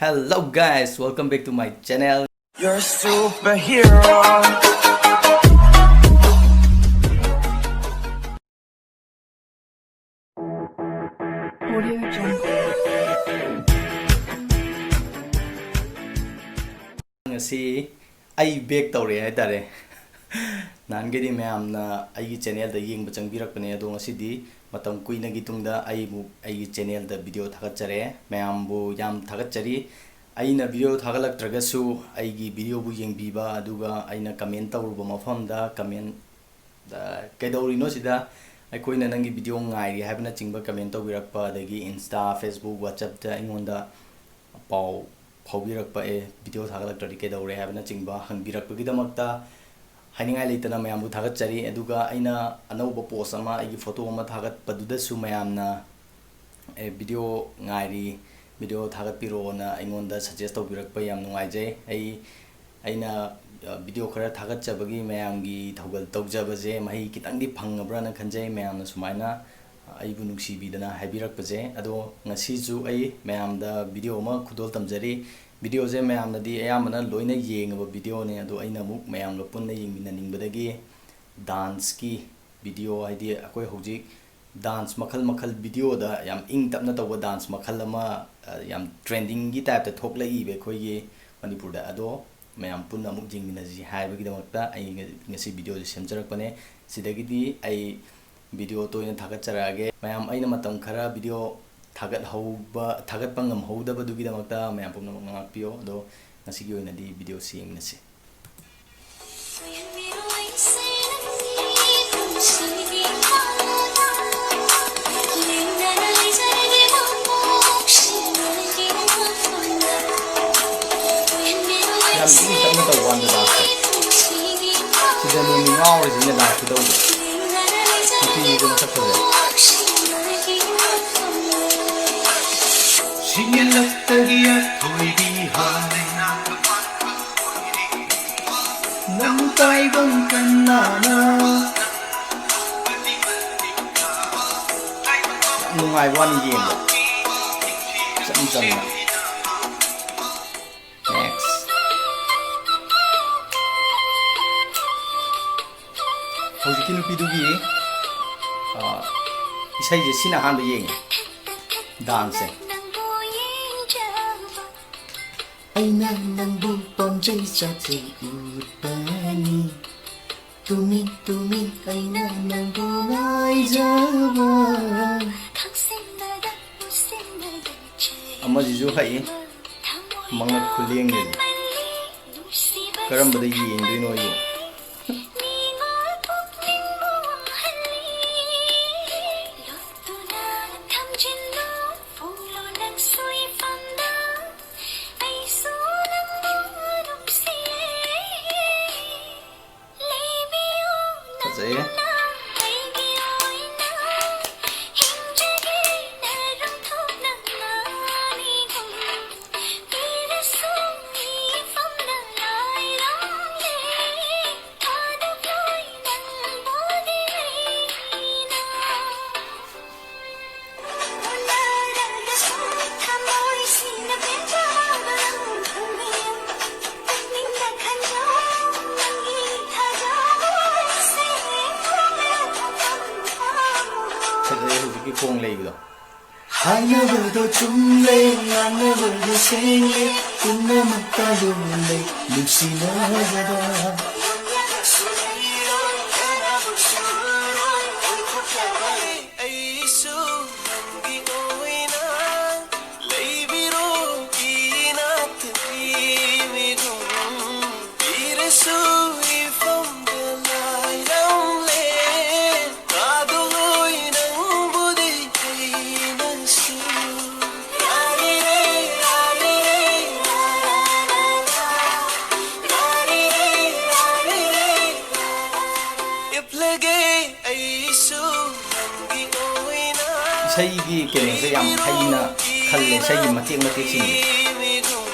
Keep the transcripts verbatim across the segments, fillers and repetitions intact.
Hello guys, welcome back to my channel. You're a superhero. Audio Jungle. ꯉꯁꯤ ꯑꯩ back ꯇꯧꯔꯦ ꯍꯥꯏꯇꯥꯔꯦ꯫ ꯅꯍꯥꯟꯒꯩꯗꯤ ꯃꯌꯥꯝꯅ ꯑꯩꯒꯤ channelꯗ ꯌꯦꯡꯕ ꯆꯪꯕꯤꯔꯛꯄꯅꯦ, ꯑꯗꯣ ꯉꯁꯤꯗꯤ ꯃꯇꯝ ꯀꯨꯏꯅꯒꯤ ꯇꯨꯡꯗ ꯑꯩ ꯑꯃꯨꯛ ꯑꯩꯒꯤ channelꯗ video ꯊꯥꯒꯠꯆꯔꯦ꯫ ꯃꯌꯥꯝꯕꯨ ꯌꯥꯝ ꯊꯥꯒꯠꯆꯔꯤ꯫ ꯑꯩꯅ video ꯊꯥꯒꯠꯂꯛꯇ꯭ꯔꯒꯁꯨ ꯑꯩꯒꯤ videoꯕꯨ ꯌꯦꯡꯕꯤꯕ, ꯑꯗꯨꯒ ꯑꯩꯅ comment ꯇꯧꯔꯨꯕ ꯃꯐꯝꯗ comment, ꯑ, "ꯀꯩꯗꯧꯔꯤꯅꯣ ꯁꯤꯗ? ꯑꯩꯈꯣꯏꯅ ꯅꯪꯒꯤ video ꯉꯥꯏꯔꯤ" ꯍꯥꯏꯕꯅꯆꯤꯡꯕ comment ꯇꯧꯕꯤꯔꯛꯄ, ꯑꯗꯒꯤ Insta, Facebook, WhatsAppꯇ ꯑꯩꯉꯣꯟꯗ ꯄꯥꯎ ꯐꯥꯎꯕꯤꯔꯛꯄ, "ꯑꯦ, video ꯊꯥꯒꯠꯂꯛꯇ꯭ꯔꯗꯤ ꯀꯩꯗꯧꯔꯦ?" ꯍꯥꯏꯕꯅꯆꯤꯡꯕ ꯍꯪꯕꯤꯔꯛꯄꯒꯤꯗꯃꯛꯇ ꯍꯥꯏꯅꯤꯡꯉꯥꯏ ꯂꯩꯇꯅ ꯃꯌꯥꯝꯕꯨ ꯊꯥꯒꯠꯆꯔꯤ꯫ ꯑꯗꯨꯒ ꯑꯩꯅ ꯑꯅꯧꯕ post ꯑꯃ, ꯑꯩꯒꯤ photo ꯑꯃ ꯊꯥꯒꯠꯄꯗꯨꯗꯁꯨ ꯃꯌꯥꯝꯅ, "ꯑꯦ, video ꯉꯥꯏꯔꯤ, video ꯊꯥꯒꯠꯄꯤꯔꯛꯑꯣꯅ" ꯑꯩꯉꯣꯟꯗ suggest ꯇꯧꯕꯤꯔꯛꯄ ꯌꯥꯝ ꯅꯨꯡꯉꯥꯏꯖꯩ꯫ ꯑꯩ, ꯑꯩꯅ, ꯑ, video ꯈꯔ ꯊꯥꯒꯠꯆꯕꯒꯤ ꯃꯌꯥꯝꯒꯤ ꯊꯧꯒꯜ ꯇꯧꯖꯕꯁꯦ ꯃꯍꯩ ꯈꯤꯇꯪꯗꯤ ꯐꯪꯉꯕ꯭ꯔꯥꯅ ꯈꯟꯖꯩ꯫ ꯃꯌꯥꯝꯅ ꯁꯨꯃꯥꯏꯅ ꯑꯩꯕꯨ ꯅꯨꯡꯁꯤꯕꯤꯗꯅ ꯍꯥꯏꯕꯤꯔꯛꯄꯁꯦ꯫ ꯑꯗꯣ ꯉꯁꯤꯁꯨ ꯑꯩ ꯃꯌꯥꯝꯗ video ꯑꯃ ꯈꯨꯗꯣꯜ ꯇꯝꯖꯔꯤ꯫ Videoꯁꯦ ꯃꯌꯥꯝꯅꯗꯤ ꯑꯌꯥꯝꯕꯅ ꯂꯣꯏꯅ ꯌꯦꯡꯉꯕ videoꯅꯦ, ꯑꯗꯣ ꯑꯩꯅ ꯑꯃꯨꯛ ꯃꯌꯥꯝꯒ ꯄꯨꯟꯅ ꯌꯦꯡꯃꯤꯟꯅꯅꯤꯡꯕꯗꯒꯤ danceꯀꯤ video, ꯍꯥꯏꯗꯤ ꯑꯩꯈꯣꯏ ꯍꯧꯖꯤꯛ dance ꯃꯈꯜ ꯃꯈꯜ videoꯗ ꯌꯥꯝ ꯏꯪ ꯇꯞꯅ ꯇꯧꯕ dance ꯃꯈꯜ ꯑꯃ, ꯑ, ꯌꯥꯝ trendingꯒꯤ typeꯇ ꯊꯣꯛꯂꯛꯏꯕ ꯑꯩꯈꯣꯏꯒꯤ ꯃꯅꯤꯄꯨꯔꯗ꯫ ꯑꯗꯣ ꯃꯌꯥꯝ ꯄꯨꯟꯅ ꯑꯃꯨꯛ ꯌꯦꯡꯃꯤꯟꯅꯁꯤ ꯍꯥꯏꯕꯒꯤꯗꯃꯛꯇ ꯑꯩ ꯉ-, ꯉꯁꯤ videoꯁꯦ ꯁꯦꯝꯖꯔꯛꯄꯅꯦ꯫ ꯁꯤꯗꯒꯤꯗꯤ ꯑꯩ video ꯇꯣꯏꯅ ꯊꯥꯒꯠꯆꯔꯛꯑꯒꯦ꯫ ꯃꯌꯥꯝ, ꯑꯩꯅ ꯃꯇꯝ ꯈꯔ video ꯊꯥꯒꯠꯍꯧꯕ, ꯊꯥꯒꯠꯄ ꯉꯝꯍꯧꯗꯕꯗꯨꯒꯤꯗꯃꯛꯇ ꯃꯌꯥꯝ ꯄꯨꯝꯅꯃꯛ ꯉꯥꯛꯄꯤꯌꯣ꯫ ꯑꯗꯣ ꯉꯁꯤꯒꯤ ꯑꯣꯏꯅꯗꯤ videoꯁꯤ ꯌꯦꯡꯃꯤꯟꯅꯁꯤ꯫ ꯌꯥꯝ ꯏꯪ ꯇꯞꯅ ꯇꯧꯕ ꯋꯥꯅꯤꯗ danceꯁꯦ꯫ ꯁꯤꯗꯅꯦꯃꯤ ꯉꯥꯎꯔꯤꯁꯤꯅ dance ꯈꯨꯇꯧꯁꯦ꯫ ꯅꯨꯄꯤꯁꯤꯁꯨ ꯃꯁꯛ ꯐꯖꯩ꯫ ꯁꯤꯡꯂꯛꯇꯒꯤ ꯑꯊꯣꯏꯕꯤ ꯍꯥꯏ꯫ ꯅꯪ ꯇꯥꯏꯕꯪ ꯀꯅꯥꯅ? ꯌꯥꯝ ꯅꯨꯡꯉꯥꯏꯕ ꯋꯥꯅꯤ ꯌꯦꯡꯕ꯫ ꯏꯆꯝ ꯆꯝꯅ꯫ ꯁꯤ ꯅꯨꯄꯤꯗꯨꯒꯤ, ꯑ, ꯏꯁꯩꯁꯦ ꯁꯤꯅ ꯑꯍꯥꯟꯕ ꯌꯦꯡꯉꯦ, ꯗꯥꯟꯁꯁꯦ꯫ ꯑꯩꯅ ꯅꯪꯕꯨ ꯄꯥꯝꯖꯩ ꯆꯥꯛꯁꯦ ꯎꯠꯄꯅꯤ, ꯇꯨꯃꯤꯟ ꯇꯨꯃꯤꯟ ꯑꯩꯅ ꯅꯪꯕꯨ ꯉꯥꯏꯖꯕ꯫ ꯑꯃꯁꯤꯁꯨ ꯍꯛꯏ, ꯃꯉꯛ ꯈꯨꯂꯦꯡꯗꯨꯗꯤ꯫ ꯀꯔꯝꯕꯗ ꯌꯦꯡꯗꯣꯏꯅꯣ ꯑꯩꯕꯨ? ꯐꯖꯩꯌꯦ꯫ ꯐꯖꯩ ꯍꯧꯖꯤꯛꯀꯤ ꯈꯣꯡ ꯂꯩꯕꯗꯣ꯫ ꯍꯥꯏꯅꯕꯗꯣ ꯆꯨꯝꯂꯦ, ꯉꯥꯡꯅꯕꯗꯣ ꯁꯦꯡꯂꯦ, ꯄꯨꯝꯅꯃꯛꯇ ꯂꯣꯜꯂꯦ ꯅꯨꯡꯁꯤꯅꯕꯗ꯫ ꯑꯩꯁꯨ ꯅꯪꯒꯤ ꯑꯣꯏꯅ ꯂꯩꯕꯤꯔꯣ ꯏꯅꯥꯛꯇ ꯄꯤꯕꯤꯒꯨꯝ꯫ ꯄꯤꯔꯁꯨ ꯏꯐꯝꯗ ꯂꯥꯏꯔꯝꯂꯦ꯫ ꯀꯥꯗꯣꯏ ꯅꯪꯕꯨꯗꯤ ꯑꯩꯅꯁꯨ꯫ ꯔꯥꯔꯤꯔꯦ, ꯔꯥꯔꯤꯔꯦ, ꯔꯥꯔꯥꯔꯥ꯫ ꯔꯥꯔꯤꯔꯦ, ꯔꯥꯔꯤꯔꯦ, ꯔꯥꯔꯥꯔꯥ꯫ ꯏꯞꯂꯒꯦ ꯑꯩꯁꯨ ꯅꯪꯒꯤ ꯑꯣꯏꯅ꯫ ꯏꯁꯩꯒꯤ ꯀꯩꯅꯣꯁꯦ ꯌꯥꯝ ꯍꯩꯅ ꯈꯜꯂꯦ, ꯏꯁꯩꯒꯤ ꯃꯇꯦꯛ ꯃꯇꯦꯛꯁꯤꯡꯁꯦ꯫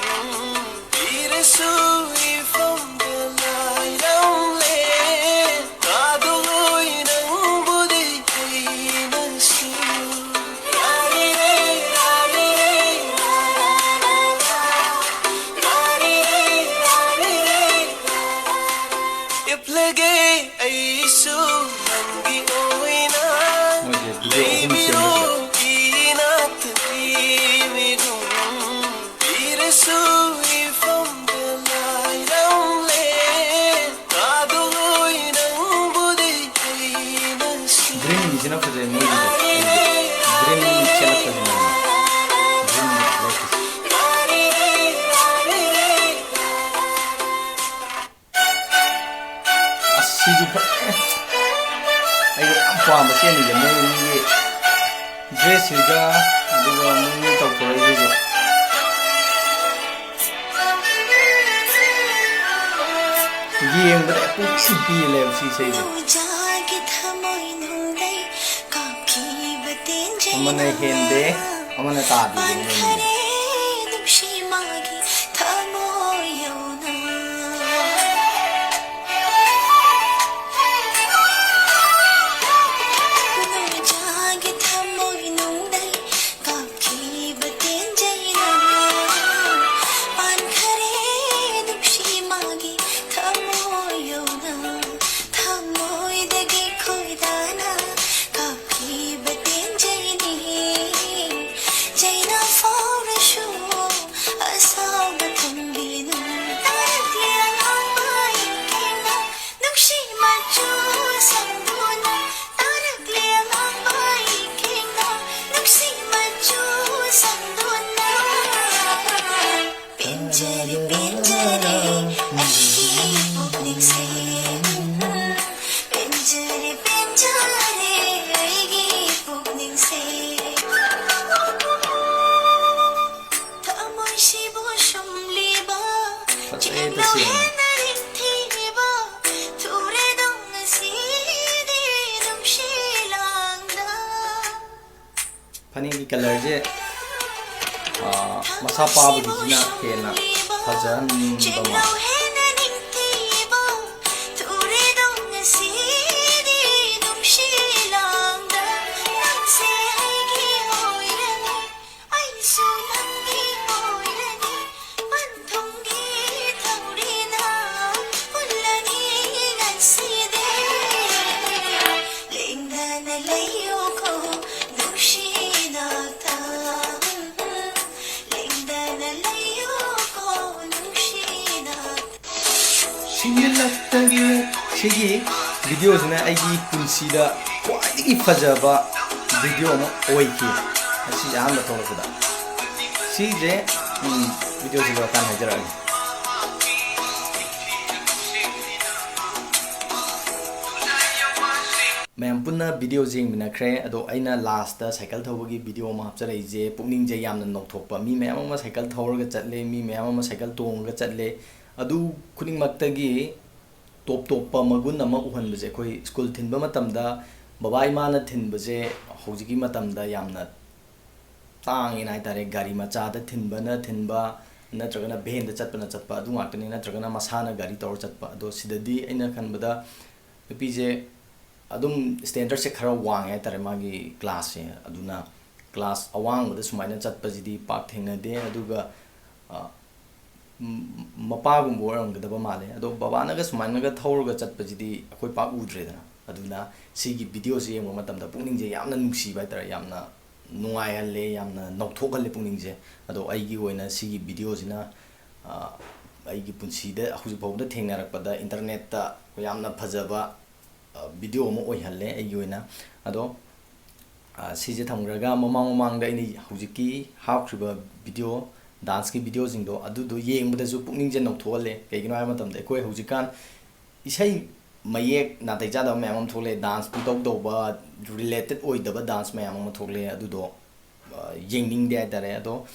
ꯄꯤꯔꯁꯨ ꯏꯐꯝꯗ ꯂꯥꯏꯔꯝꯂꯦ꯫ ꯀꯥꯗꯣꯏ ꯅꯪꯕꯨꯗꯤ ꯑꯩꯅꯁꯨ꯫ ꯔꯥꯔꯤꯔꯦ, ꯔꯥꯔꯥꯔꯥ꯫ ꯔꯥꯔꯤꯔꯦ, ꯔꯥꯔꯤꯔꯦ, ꯔꯥꯔꯥꯔꯥ꯫ ꯏꯞꯂꯒꯦ ꯑꯩꯁꯨ ꯁꯨꯏꯐꯝꯗ ꯂꯥꯏꯔꯝꯂꯦ꯫ ꯊꯥꯗꯣꯛꯂꯣꯏ ꯅꯪꯕꯨꯗꯤ ꯑꯩꯅꯁꯨ꯫ ꯒ꯭ꯔꯤꯟꯒꯤꯁꯤꯅ ꯐꯖꯩ ꯃꯣꯏꯒꯤꯁꯦ꯫ ꯒ꯭ꯔꯤꯟ ꯁꯦꯠꯂꯛꯄꯁꯤꯅ꯫ ꯒ꯭ꯔꯤꯟꯒꯤ ꯂꯩꯔꯛꯁꯦ꯫ ꯑꯁ, ꯁꯤꯁꯨ ꯐꯖꯩ꯫ ꯑꯩꯅ ꯌꯥꯝ ꯄꯥꯝꯕ ꯆꯦꯟꯅꯤꯁꯦ ꯃꯣꯏ ꯑꯅꯤꯒꯤ ꯗ꯭ꯔꯦꯁꯁꯤꯒ ꯑꯗꯨꯒ ꯃꯣꯏꯅ ꯇꯧꯊꯣꯔꯛꯏꯁꯤꯁꯨ꯫ ꯌꯦꯡꯕꯗ ꯄꯨꯛꯅꯤꯡ ꯄꯦꯜꯂꯦꯕ ꯁꯤ ꯏꯁꯩꯁꯦ꯫ ꯑꯃꯅ ꯍꯦꯟꯗꯦ, ꯑꯃꯅ ꯇꯥꯗꯦ꯫ ꯀꯥꯞꯈꯤꯕ ꯇꯦꯟꯖꯩꯅ ꯄꯥꯟꯈꯔꯦ ꯅꯨꯡꯁꯤ ꯃꯥꯒꯤ ꯊꯃꯣꯏ ꯌꯧꯅ꯫ ꯊꯃꯣꯏꯗꯒꯤ ꯈꯣꯏꯗꯥꯅ ꯀꯥꯞꯈꯤꯕ ꯇꯦꯟꯖꯩꯅꯤ꯫ ꯆꯩꯅ ꯐꯥꯎꯔꯁꯨ ꯑꯁꯥꯎꯕ ꯊꯝꯕꯤꯅꯨ꯫ ꯇꯥꯔꯛꯂꯦ ꯑꯉꯥꯡꯕ ꯏꯪꯈꯦꯡꯅ ꯅꯨꯡꯁꯤ ꯃꯆꯨ ꯁꯪꯗꯨꯅ꯫ ꯇꯥꯔꯛꯂꯦ ꯑꯉꯥꯡꯕ ꯏꯪꯈꯦꯡꯅ ꯅꯨꯡꯁꯤ ꯃꯆꯨ ꯁꯪꯗꯨꯅ꯫ ꯄꯦꯟꯖꯔꯦ, ꯄꯦꯟꯖꯔꯦ ꯑꯩꯒꯤ ꯄꯨꯛꯅꯤꯡꯁꯦ꯫ ꯄꯦꯟꯖꯔꯦ, ꯄꯦꯟꯖꯔꯦ ꯑꯩꯒꯤ ꯄꯨꯛꯅꯤꯡꯁꯦ꯫ ꯊꯃꯣꯏꯁꯤꯕꯨ ꯁꯨꯝꯂꯤꯕ ꯐꯖꯩ ꯆꯦꯡꯅꯧ ꯇꯁꯦꯡꯅ꯫ ꯍꯦꯟꯅ ꯅꯤꯡꯊꯤꯕ ꯊꯨꯔꯦꯗꯣ ꯉꯁꯤꯗꯤ ꯅꯨꯡꯁꯤ ꯂꯥꯡꯗ꯫ ꯐꯅꯦꯛꯀꯤ ꯀꯂꯔꯁꯦ, ꯑꯥ, ꯃꯁꯥ ꯄꯥꯕꯒꯤꯁꯤꯅ ꯍꯦꯟꯅ ꯐꯖꯍꯟꯕ ꯃꯥꯜꯂꯦ꯫ ꯂꯦꯡꯗꯅ ꯂꯩꯌꯨꯀꯣ ꯅꯨꯡꯁꯤ ꯏꯅꯥꯛꯇ꯫ ꯂꯦꯡꯗꯅ ꯂꯩꯌꯨ ꯁꯤꯒꯤ ꯚꯤꯗꯤꯑꯣꯁꯤꯅ ꯑꯩꯒꯤ ꯄꯨꯟꯁꯤꯗ ꯈ꯭ꯋꯥꯏꯗꯒꯤ ꯐꯖꯕ ꯚꯤꯗꯤꯑꯣ ꯑꯃ ꯑꯣꯏꯈꯤ꯫ ꯑꯁꯤ ꯑꯍꯥꯟꯕ ꯊꯣꯛꯂꯛꯄꯗ ꯁꯤꯁꯦ, ꯎꯝ, ꯚꯤꯗꯤꯑꯣꯁꯤ ꯂꯣꯏꯔꯀꯥꯟꯗ ꯍꯥꯏꯖꯔꯛꯑꯒꯦ꯫ ꯃꯌꯥꯝ ꯄꯨꯟꯅ ꯚꯤꯗꯤꯑꯣꯁꯦ ꯌꯦꯡꯃꯤꯟꯅꯈ꯭ꯔꯦ꯫ ꯑꯗꯣ ꯑꯩꯅ ꯂꯥꯁꯇ ꯁꯥꯏꯀꯜ ꯊꯧꯕꯒꯤ ꯚꯤꯗꯤꯑꯣ ꯑꯃ ꯍꯥꯞꯆꯔꯛꯏꯁꯦ ꯄꯨꯛꯅꯤꯡꯁꯦ ꯌꯥꯝꯅ ꯅꯧꯊꯣꯛꯄ꯫ ꯃꯤ ꯃꯌꯥꯝ ꯑꯃ ꯁꯥꯏꯀꯜ ꯊꯧꯔꯒ ꯆꯠꯂꯦ, ꯃꯤ ꯃꯌꯥꯝ ꯑꯃ ꯁꯥꯏꯀꯜ ꯇꯣꯡꯉꯒ ꯆꯠꯂꯦ꯫ ꯑꯗꯨ ꯈꯨꯗꯤꯡꯃꯛꯇꯒꯤ ꯇꯣꯞ ꯇꯣꯞꯄ ꯃꯒꯨꯟ ꯑꯃ ꯎꯍꯟꯕꯁꯦ, ꯑꯩꯈꯣꯏ ꯁ꯭ꯀꯨꯜ ꯊꯤꯟꯕ ꯃꯇꯝꯗ ꯕꯕꯥ ꯏꯃꯥꯅ ꯊꯤꯟꯕꯁꯦ ꯍꯧꯖꯤꯛꯀꯤ ꯃꯇꯝꯗ ꯌꯥꯝꯅ ꯇꯥꯡꯉꯦꯅ ꯍꯥꯏꯇꯥꯔꯦ꯫ ꯒꯥꯔꯤ ꯃꯆꯥꯗ ꯊꯤꯟꯕꯅ ꯊꯤꯟꯕ, ꯅꯠꯇ꯭ꯔꯒꯅ ꯚꯦꯟꯗ ꯆꯠꯄꯅ ꯆꯠꯄ, ꯑꯗꯨ ꯉꯥꯛꯇꯅꯤ, ꯅꯠꯇ꯭ꯔꯒꯅ ꯃꯁꯥꯅ ꯒꯥꯔꯤ ꯇꯧꯔ ꯆꯠꯄ꯫ ꯑꯗꯣ ꯁꯤꯗꯗꯤ ꯑꯩꯅ ꯈꯟꯕꯗ ꯅꯨꯄꯤꯁꯦ ꯑꯗꯨꯝ ꯁ꯭ꯇꯦꯟꯗꯔꯠꯁꯦ ꯈꯔ ꯋꯥꯡꯉꯦ ꯍꯥꯏꯇꯥꯔꯦ, ꯃꯥꯒꯤ ꯀ꯭ꯂꯥꯁꯁꯦ꯫ ꯑꯗꯨꯅ ꯀ꯭ꯂꯥꯁ ꯑꯋꯥꯡꯕꯗ ꯁꯨꯃꯥꯏꯅ ꯆꯠꯄꯁꯤꯗꯤ ꯄꯥꯛ ꯊꯦꯡꯅꯗꯦ꯫ ꯑꯗꯨꯒ, ꯑ, ꯎꯝ, ꯃꯄꯥꯒꯨꯝꯕ ꯑꯣꯏꯔꯝꯒꯗꯕ ꯃꯥꯜꯂꯦ꯫ ꯑꯗꯣ ꯕꯕꯥꯅꯒ ꯁꯨꯃꯥꯏꯅꯒ ꯊꯧꯔꯒ ꯆꯠꯄꯁꯤꯗꯤ ꯑꯩꯈꯣꯏ ꯄꯥꯛ ꯎꯗ꯭ꯔꯦꯗꯅ꯫ ꯑꯗꯨꯅ ꯁꯤꯒꯤ ꯚꯤꯗꯤꯑꯣꯁꯤ ꯌꯦꯡꯕ ꯃꯇꯝꯗ ꯄꯨꯛꯅꯤꯡꯁꯦ ꯌꯥꯝꯅ ꯅꯨꯡꯁꯤꯕ ꯍꯥꯏꯇꯥꯔꯦ, ꯌꯥꯝꯅ ꯅꯨꯡꯉꯥꯏꯍꯜꯂꯦ, ꯌꯥꯝꯅ ꯅꯧꯊꯣꯛꯍꯜꯂꯦ ꯄꯨꯛꯅꯤꯡꯁꯦ꯫ ꯑꯗꯣ ꯑꯩꯒꯤ ꯑꯣꯏꯅ ꯁꯤꯒꯤ ꯚꯤꯗꯤꯑꯣꯁꯤꯅ, ꯑ, ꯑꯩꯒꯤ ꯄꯨꯟꯁꯤꯗ ꯍꯧꯖꯤꯛ ꯐꯥꯎꯕꯗ ꯊꯦꯡꯅꯔꯛꯄꯗ ꯏꯟꯇꯔꯅꯦꯠꯇ ꯌꯥꯝꯅ ꯐꯖꯕ, ꯑ, ꯚꯤꯗꯤꯑꯣ ꯑꯃ ꯑꯣꯏꯍꯜꯂꯦ ꯑꯩꯒꯤ ꯑꯣꯏꯅ꯫ ꯑꯗꯣ, ꯑ, ꯁꯤꯁꯦ ꯊꯝꯈ꯭ꯔꯒ ꯃꯃꯥꯡ ꯃꯃꯥꯡꯗ ꯑꯩꯅ ꯍꯧꯖꯤꯛꯀꯤ ꯍꯥꯞꯈ꯭ꯔꯤꯕ ꯚꯤꯗꯤꯑꯣ, ꯗꯥꯟꯁꯀꯤ ꯚꯤꯗꯤꯑꯣꯁꯤꯡꯗꯣ ꯑꯗꯨꯗꯣ ꯌꯦꯡꯕꯗꯁꯨ ꯄꯨꯛꯅꯤꯡꯁꯦ ꯅꯧꯊꯣꯛꯍꯜꯂꯦ꯫ ꯀꯩꯒꯤꯅꯣ ꯍꯥꯏꯕ ꯃꯇꯝꯗ ꯑꯩꯈꯣꯏ ꯍꯧꯖꯤꯛꯀꯥꯟ ꯏꯁꯩ ꯃꯌꯦꯛ ꯅꯥꯇꯩ ꯆꯥꯗꯕ ꯃꯌꯥꯝ ꯑꯃ ꯊꯣꯛꯂꯛꯑꯦ, ꯗꯥꯟꯁ ꯄꯨꯡꯇꯧ ꯇꯧꯕ, ꯔꯤꯂꯦꯇꯦꯠ ꯑꯣꯏꯗꯕ ꯗꯥꯟꯁ ꯃꯌꯥꯝ ꯑꯃ ꯊꯣꯛꯂꯛꯑꯦ꯫ ꯑꯗꯨꯗꯣ, ꯑ, ꯌꯦꯡꯅꯤꯡꯗꯦ ꯍꯥꯏꯇꯥꯔꯦ꯫ ꯑꯗꯣ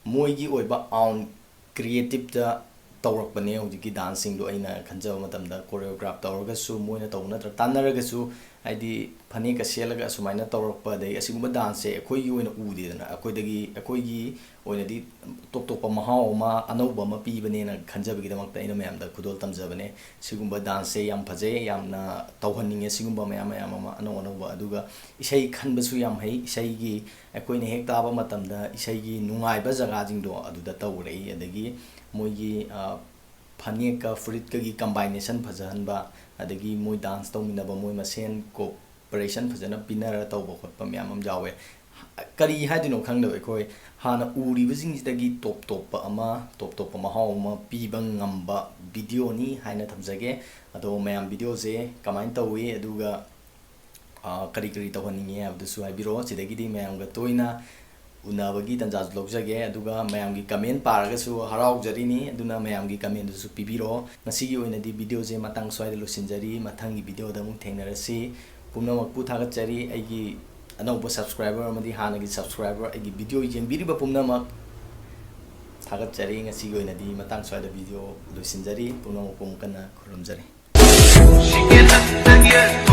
ꯃꯣꯏꯒꯤ ꯑꯣꯏꯕ ꯑꯥꯎꯟ ꯀ꯭ꯔꯤꯌꯦꯇꯤꯞꯇ ꯇꯧꯔꯛꯄꯅꯦ ꯍꯧꯖꯤꯛꯀꯤ ꯗꯥꯟꯁꯁꯤꯡꯗꯣ꯫ ꯑꯩꯅ ꯈꯟꯖꯕ ꯃꯇꯝꯗ ꯀꯣꯔꯤꯌꯣꯒ꯭ꯔꯥꯐ ꯇꯧꯔꯒꯁꯨ, ꯃꯣꯏꯅ ꯇꯧꯕ ꯅꯠꯇ꯭ꯔ ꯇꯥꯟꯅꯔꯒꯁꯨ, ꯍꯥꯏꯗꯤ ꯐꯅꯦꯛꯀ ꯁꯦꯠꯂꯒ ꯑꯁꯨꯃꯥꯏꯅ ꯇꯧꯔꯛꯄ, ꯑꯗꯩ ꯑꯁꯤꯒꯨꯝꯕ ꯗꯥꯟꯁꯁꯦ ꯑꯩꯈꯣꯏꯒꯤ ꯑꯣꯏꯅ ꯎꯗꯦꯗꯅ, ꯑꯩꯈꯣꯏꯗꯒꯤ, ꯑꯩꯈꯣꯏꯒꯤ ꯑꯣꯏꯅꯗꯤ ꯇꯣꯞ ꯇꯣꯞꯄ ꯃꯍꯥꯎ ꯑꯃ, ꯑꯅꯧꯕ ꯑꯃ ꯄꯤꯕꯅꯦꯅ ꯈꯟꯖꯕꯒꯤꯗꯃꯛꯇ ꯑꯩꯅ ꯃꯌꯥꯝꯗ ꯈꯨꯗꯣꯜ ꯇꯝꯖꯕꯅꯦ꯫ ꯁꯤꯒꯨꯝꯕ ꯗꯥꯟꯁꯁꯦ ꯌꯥꯝ ꯐꯖꯩ, ꯌꯥꯝꯅ ꯇꯧꯍꯟꯅꯤꯡꯉꯦ ꯁꯤꯒꯨꯝꯕ ꯃꯌꯥꯝ ꯃꯌꯥꯝ ꯑꯃ ꯑꯅꯧ ꯑꯅꯧꯕ꯫ ꯑꯗꯨꯒ ꯏꯁꯩ ꯈꯟꯕꯁꯨ ꯌꯥꯝ ꯍꯩ꯫ ꯏꯁꯩꯒꯤ, ꯑꯩꯈꯣꯏꯅ ꯍꯦꯛ ꯇꯥꯕ ꯃꯇꯝꯗ ꯏꯁꯩꯒꯤ ꯅꯨꯡꯉꯥꯏꯕ ꯖꯒꯥꯁꯤꯡꯗꯣ ꯑꯗꯨꯗ ꯇꯧꯔꯛꯏ꯫ ꯑꯗꯒꯤ ꯃꯣꯏꯒꯤ, ꯑ, ꯐꯅꯦꯛꯀ ꯐꯨꯔꯤꯠꯀꯒꯤ ꯀꯝꯕꯥꯏꯅꯦꯁꯟ ꯐꯖꯍꯟꯕ, ꯑꯗꯒꯤ ꯃꯣꯏ ꯗꯥꯟꯁ ꯇꯧꯃꯤꯟꯅꯕ, ꯃꯣꯏ ꯃꯁꯦꯟ ꯀꯣꯑꯣꯄꯔꯦꯁꯟ ꯐꯖꯅ ꯄꯤꯅꯔ ꯇꯧꯕ ꯈꯣꯠꯄ ꯃꯌꯥꯝ ꯑꯃ ꯌꯥꯎꯋꯦ꯫ ꯀꯔꯤ ꯍꯥꯏꯗꯣꯏꯅꯣ ꯈꯪꯗꯕ, ꯑꯩꯈꯣꯏ ꯍꯥꯟꯅ ꯎꯔꯤꯕꯁꯤꯡꯁꯤꯗꯒꯤ ꯇꯣꯞ ꯇꯣꯞꯄ ꯑꯃ, ꯇꯣꯞ ꯇꯣꯞꯄ ꯃꯍꯥꯎ ꯑꯃ ꯄꯤꯕ ꯉꯝꯕ ꯚꯤꯗꯤꯑꯣꯅꯤ ꯍꯥꯏꯅ ꯊꯝꯖꯒꯦ꯫ ꯑꯗꯣ ꯃꯌꯥꯝ ꯚꯤꯗꯤꯑꯣꯁꯦ ꯀꯃꯥꯏꯅ ꯇꯧꯏ, ꯑꯗꯨꯒ ꯑ, ꯀꯔꯤ ꯀꯔꯤ ꯇꯧꯍꯟꯅꯤꯡꯉꯤ ꯍꯥꯏꯕꯗꯨꯁꯨ ꯍꯥꯏꯕꯤꯔꯛꯑꯣ꯫ ꯁꯤꯗꯒꯤꯗꯤ ꯃꯌꯥꯝꯒ ꯇꯣꯏꯅ ꯎꯅꯕꯒꯤ ꯇꯥꯟꯖꯥꯁꯨ ꯂꯧꯖꯒꯦ, ꯑꯗꯨꯒ ꯃꯌꯥꯝꯒꯤ ꯀꯃꯦꯟ ꯄꯥꯔꯒꯁꯨ ꯍꯔꯥꯎꯖꯔꯤꯅꯤ꯫ ꯑꯗꯨꯅ ꯃꯌꯥꯝꯒꯤ ꯀꯃꯦꯟꯗꯨꯁꯨ ꯄꯤꯕꯤꯔꯛꯑꯣ꯫ ꯉꯁꯤꯒꯤ ꯑꯣꯏꯅꯗꯤ ꯚꯤꯗꯤꯑꯣꯁꯦ ꯃꯇꯥꯡ ꯁ꯭ꯋꯥꯏꯗ ꯂꯣꯏꯁꯤꯟꯖꯔꯤ꯫ ꯃꯊꯪꯒꯤ ꯚꯤꯗꯤꯑꯣꯗ ꯑꯃꯨꯛ ꯊꯦꯡꯅꯔꯁꯤ꯫ ꯄꯨꯝꯅꯃꯛꯄꯨ ꯊꯥꯒꯠꯆꯔꯤ꯫ ꯑꯩꯒꯤ ꯑꯅꯧꯕ ꯁꯕꯁꯀ꯭ꯔꯥꯏꯕꯔ ꯑꯃꯗꯤ ꯍꯥꯟꯅꯒꯤ ꯁꯕꯁꯀ꯭ꯔꯥꯏꯕꯔ, ꯑꯩꯒꯤ ꯚꯤꯗꯤꯑꯣ ꯌꯦꯡꯕꯤꯔꯤꯕ ꯄꯨꯝꯅꯃꯛ ꯊꯥꯒꯠꯆꯔꯤ꯫ ꯉꯁꯤꯒꯤ ꯑꯣꯏꯅꯗꯤ ꯃꯇꯥꯡ ꯁ꯭ꯋꯥꯏꯗ ꯚꯤꯗꯤꯑꯣ ꯂꯣꯏꯁꯤꯟꯖꯔꯤ꯫ ꯄꯨꯝꯅꯃꯛꯄꯨ ꯑꯃꯨꯛ ꯍꯟꯅ ꯈꯨꯔꯨꯝꯖꯔꯤ꯫ She get up and get